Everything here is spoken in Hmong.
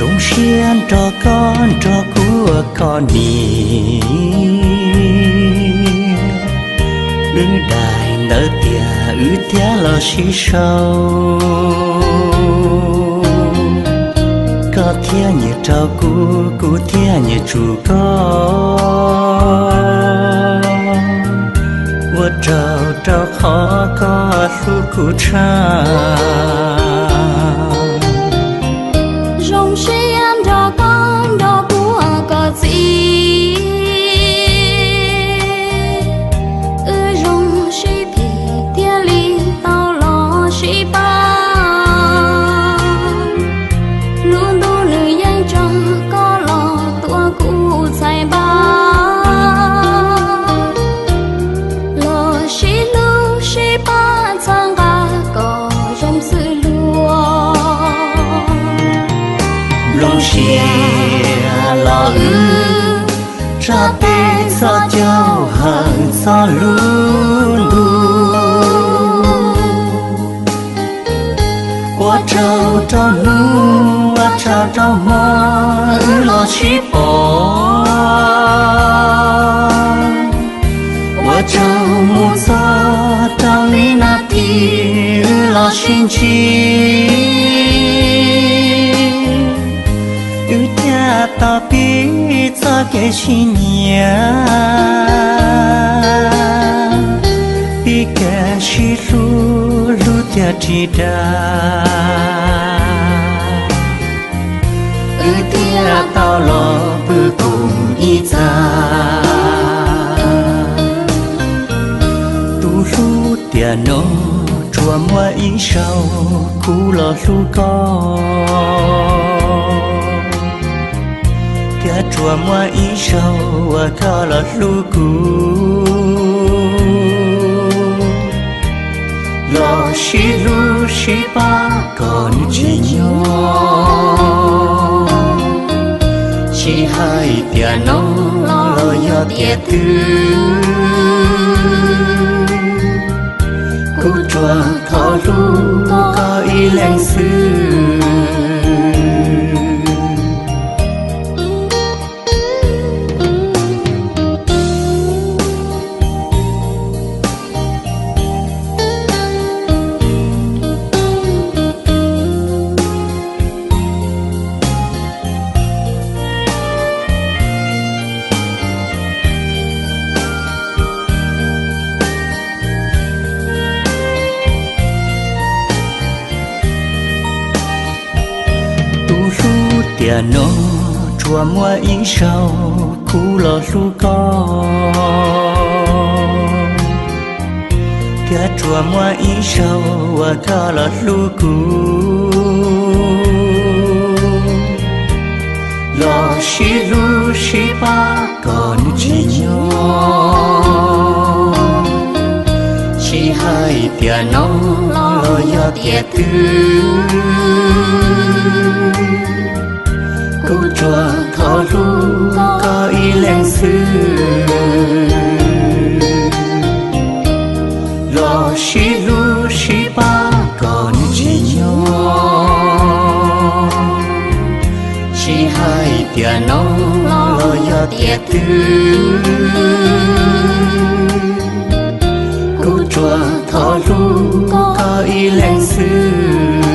Zoo siab nrog koj nrog kuv ua koj niam, wb daim ntawv tias wb thiaj los sib sau. Koj thiaj nyiam rau kuv, kuv thiaj nyiam tsum koj, ua rau rau qhov koj hlub kuv tshaj. Zoo siab nrog koj nrog kuv ua koj txiv, wb zoo sib phim thiaj li tau los sib pab. Lub ntuj nws yeej tso koj los tuav kuv txhais npab, los sib hlub sib pab txhawb nqa kom zoo xwb luag. Nplooj siab los wb tsa peb txoj caug hawm txoj lub ntuj, ua rau rau hnub ua rau rau hmo wb los sib pom, ua rau mus txog rau vib nab thib wb los sib ntsib, wb thiaj tau pib txoj kev sib nyiam, pib kev sib hlub hlub tiag tsis dag, wb thiaj tau los pw koom ib txha. Tus hlub tiam no tsuas muaj ib zaug kuv los hlub koj, thiab tsuas muaj ib zaug uas koj los hlub kuv, los sib hlub sib pab kom nws tsim nyog, tsis hais tiam no los yog tiam twg, kuv tsuas thov hlub koj ib leeg xwb. Tus hlub tiam no tsuas muaj ib zaug kuv los hlub koj, thiab tsuas muaj ib zaug uas koj los hlub kuv, los sib hlub sib pab kom nws tsim nyog, tsis hais tiam no los yog tiam twg, kuv tsuas thov hlub koj ib leeg xwb, los sib hlub sib pab kom nws tsim nyog, tsis hais tiam no los yog tiam twg, kuv tsuas thov hlub koj ib leeg xwb.